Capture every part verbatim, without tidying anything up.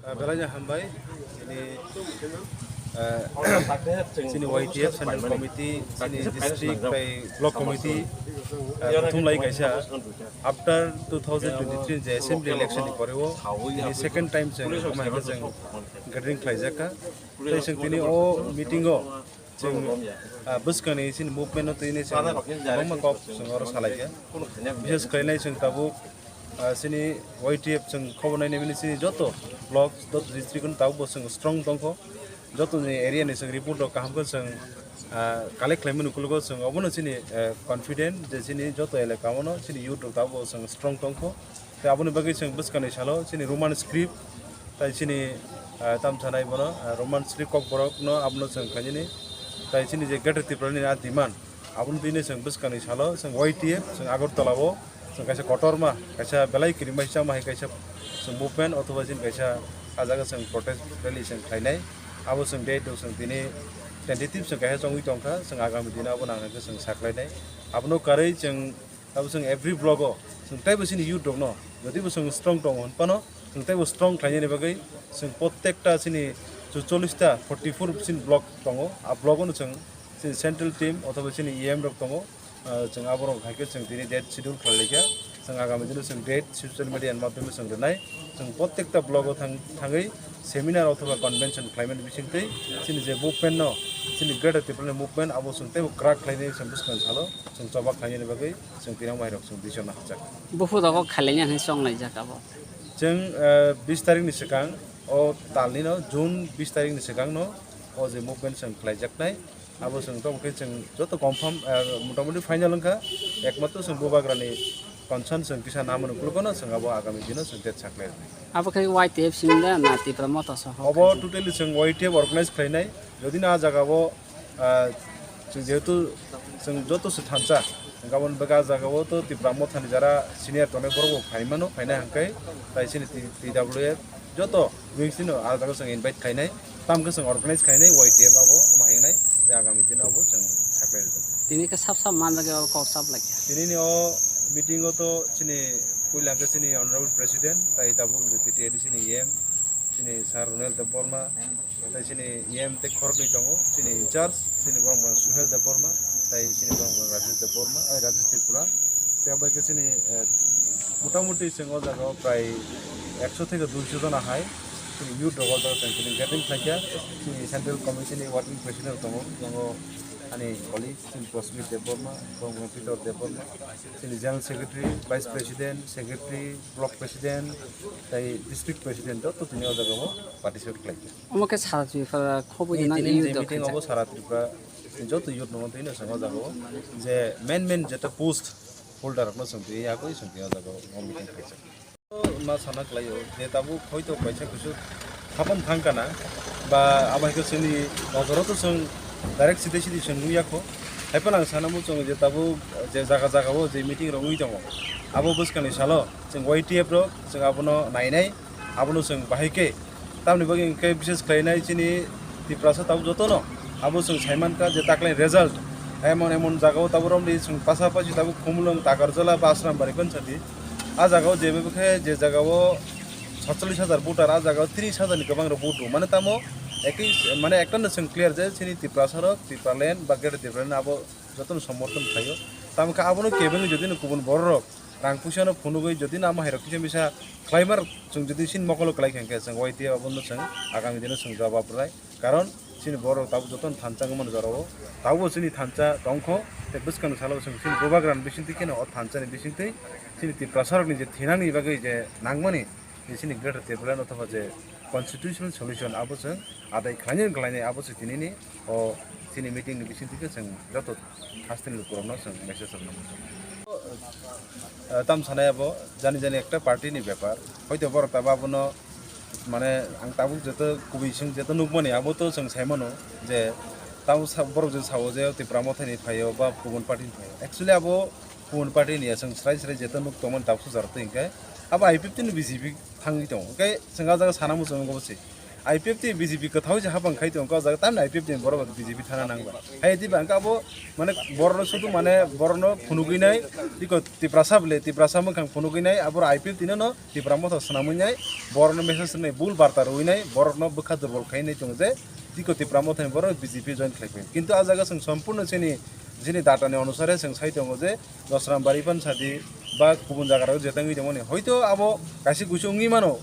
Ah, belai no hambai, chini, ah, chini Y T F Central Committee, chini district bai block committee, ah, kuthum lai kaisa after two thousand twenty-three je assembly election ni pore o, ini second time chwng amai khe chwng gathering khlai jak kha. Tei chwng tini o meeting o chwng, ah, bwskangni chini movement no twi nai chwng kwbangma kok chwng oro salai kha. Bishes khlainai chwng tabuk, ah, chini Y T F chwng khobor nai nai mani chini joto block, joto district no tabuk bo chwng strong tong kho. Joto ni area ni chwng report rok kaham khe chwng, ah, collect khlai mani ukologo chwng obono chini, ah, confident je chini joto elaka o no chini youth rok tabuk bo chwng strong tong kho. Tei aboni bagwi chwng bwskangni salo chini Roman script, tai chini, ah, tam sanai bono, ah, Roman script kokborok no abono chwng khainani. Tai chini je Greater Tripura ni a demand, aboni twi no chwng bwskangni salo chwng Y T F chwng Agartala o chwng kaisa kotorma, kaisa belai kirimai chama hai kaisa chwng movement othoba chini kaisa ah jaga chwng protest rally chwng khlainai. Abo chwng date rok chwng tini tentative chwng kaisa chongwi tongkha, chwng agami dino abo nang hwnkhe chwng saklainai. Abono karwi chwng Abo chwng every block o chwng teibo chini youth rok no, jodi bo chwng strong tongo hwn phano, chwng teibo strong khlainani bagwi chwng prottekta chini cholish ta forty four chini block tongo, a block o no chwng chini central team othoba chini E M rok tongo, ah, chwng aborok hai khe chwng tini date schedule khlai laikha, chwng agami dino chwng date social media ni madhyome chwng rwnai, chwng prottekta block o thang-, thangwi seminar othoba convention khlaimani bisingtwi chini je movement no, chini Greater Tripura ni movement abo chwng teibo crack khlainai chwng bwskang salo chwng choba khlainani bagwi. Chwng tini mairok chwng decision hapjak. Buphuru rok khailaiya hinwi chonglaijak abo. Chwng, eh, bis tarikni swkang, o talni no, June bis tarikni swkang no, o je movement chwng khlaijaknai, abo chwng tamo khe chwng joto confirm, eh, motamoti final wngkha, ekmatro chwng bubagrani concern chwng kisa namani ukologo no chwng abo agami dino chwng date saklai rwnai. Abo khe Y T F simi da na Tipra Motha soho? Obo totally chwng Y T F organize khlainai, jodi no a jaga o Ah, chwng jehetu chwng joto se thansa, hwnkhe aboni bagwi ah jagao to Tipra Mothani jara senior tongnai borok bo phai mano, phainai hwnkhe tai chini T-, T W F joto wings no ah jagao chwng invite khainai, tamo khe chwng organize khainai Y T F abo omo hingnai, tei agami dino abo chwng saklai rwgwk. Tini khe sab sab manjak ya kok sab lai kha. Tini ni o meeting o to chini puila hwnkhe chini Honorable President, tai tabuk je T T A D C ni E M, chini Sir Ronel Debbarma, tai chini E M tei khoroknwi tongo, chini in charge, chini borok bwrang Suhel Debbarma, tai chini borok bwrang Rajesh Debbarma, ai, Rajesh Tripura. Tei abo hai khe chini, eh, motamoti chwng o jaga o prai ekso theke duiso jona hai chini youth rok o jaga chwng tini gathering khlai kha. Chini Central Committee ni Working President tongo, tongo ani colleague chini Prasmit Debbarma, borok bwrang Peter Debbarma, chini General Secretary, Vice President, Secretary, Block President, tei District President joto tini o jaga o participate khlai kha. Omo khe sara Tripura khobwi rwna tini ni je meeting obo sara Tripura joto youth no twi no chwng o jaga o je main main jeta post holder rok no chwng twi ya koi chwng twi o jaga o meeting khlai kha. Ma sana khlai o je tabuk hoito kaisa kusu hapan thang kana ba abo hai khe chwngni nojoro to chwng direct side side chwng nukya kho. Hai phano ang sana muchungo je tabuk je jaga jaga o je meeting rok wngwi tongo abo bwskangni salo chwng Y T F rok chwng abono nainai. Abono chwng bahai khe, tamoni bagwi hwnkhe bises khlainai chini Tiprasa tabuk jotono abo chwng sai mankha je taklai result emon emon jagao tabuk romdi chwng pasapasi tabuk Khumulwng, Takarjala ba Asrambari konsadi. A jagao je bai khe je jagao satchollish hajar voter, a jagao tris hajar ni kwbang rok vote rw mane tamo ekhi mane ekta no chwng clear je chini Tiprasa rok, Tipraland ba Greater Tipraland abo jotono somorthon khlaio. Tamo khe abono kebengwi jodi no kubun borok rok rang puisa no phunugwi jodi no amo hai rok kisa misa khlaimar chwng jodi sin mokolo kwlai kha hwnkhe chwng Y T F abono chwng agami dino chwng jawab rwnai. Karon chini borok tabuk jotono thansa wngmani jorao tabukbo chini thansa tongkho tei bwskangni salo chwng chini bubagrani bisingtwi kheno o thansa ni bisingtwi chini Tiprasa rokni je thinani bagwi je nangmani je chini Greater Tipraland othoba je constitutional solution abo chwng adai khlainai khlainai abo se tinini o chini meeting ni bisingtwi khe chwng joto hasteni lukurokno chwng message rwna muchungo. Eh, tam sanai abo jani jani ekta party ni bepar, hoito borok tabuk abono mane ang tabuk jeto kubui sing jeto nukmani abo to chwng saimano je tabuk sa-, borok je sao je Tipra Mothani phaio ba kubun party ni phaio, actually abo kubun party ni ya chwng srai srai jeto nuk tongmani tabuk sujar twi hwnkhe abo I P F T ni B J P thangwi tongo, hwnkhe chwng ah jaga sana muchungo se. I P F T B J P kwthao se hapang khai tongkha, o jaga tamni I P F T ni borok B J P thana nangba. Hai diba hwnkhe abo mane borokno sudu mane borokno phunugwi nai, tiko Tiprasa bole, Tiprasa mwkhang phunugwi nai, aboro I P F T no no Tipra Motha swnamwi nai, borokno message rwnai, bul barta rwwi nai, borokno bwkha durbol khai nai tongo je, tiko Tipra Mothani borok B J P join khlai phai. Kintu a jaga chwng sompurno chini, chini data ni onusare chwng sai tongo je, Dosram bari phan sadi ba kubun jaga rok je tangwi tongmani. Hoito abo kaisa kuisu wngwi mano.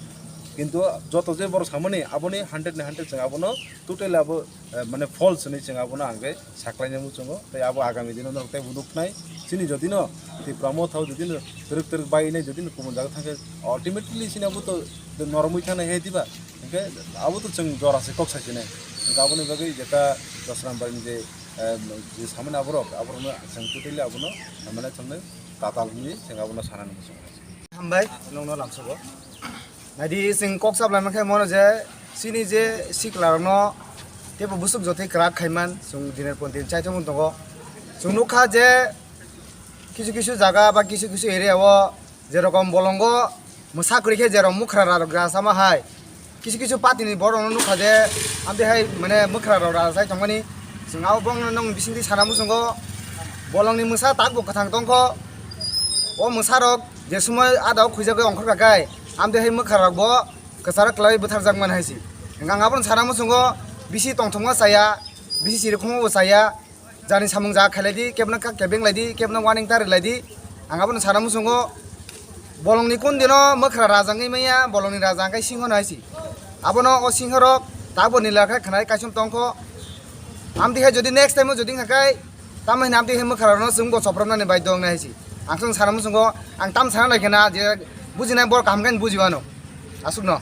Kintu joto je borok samani aboni hundred ni hundred chwng abono totally abo, eh, mane false hinwi chwng abono ang khe saklaina muchungo. Tei abo agami dino norok teibo nuknai. Chini jodino Tipra Motha o jodino twrwk twrwk bai nai jodino kubun jaga thangkhe ultimately chini abo to noromwi thangnai he diba. Hwnkhe abo to chwng jora se kok sai sinai. Hwnkhe aboni bagwi jeta Dosram bari ni je, eh, je samani aborok, aborokno chwng totally abono mane chwngno tatal hinwi chwng abono sanani muchungo. Hambai, nongno lamsogo. Naidi chwng kok sablaima khe mono je chini je siklarokno teibo busuk jothai kwrak khaiman chwng diner pon din chaithokmung tongo. Chwng nukha je kisu kisu jaga ba kisu kisu area o jerokom bolongo mwsa kwrwi khe jerokom mwkhra rok rajama hai kisu kisu party ni borok no nukha je amtwi hai mane mwkhra rok rajai tongmani. Chwng abo bongno nong bisingtwi sana muchungo bolongni mwsa takbo kwthang tongkho. O mwsarok je sumoi adao khuijagwi ongkhorkha khe, amtwi hai mwkharokbo kwcharo kwlaiwi bwtharjakmani hai se. Hwnkhe ang abono sana muchungo, bisi tongthokma chaya, bisi chirikhokma bo chaya, jani samung ja khailai di, kebno kha kebeng lai di, kebno warning ta rwlai di. Ang abono sana muchungo, bolongni kun dino mwkhra raja wngwi manya, bolongni raja hwnkhe singho no hai se. Abono o singhorok taboni lakha khnai kaisom tongkho. Amtwi hai jodi next time o jodi wngkha khe, tamo hino amtwi hai mwkharokno chwngbo chopropnani bai dong nai hai se. Ang chwng sana muchungo, ang tam sana nai khe na je bujinai borok kaham khe buji mano. Aswkno.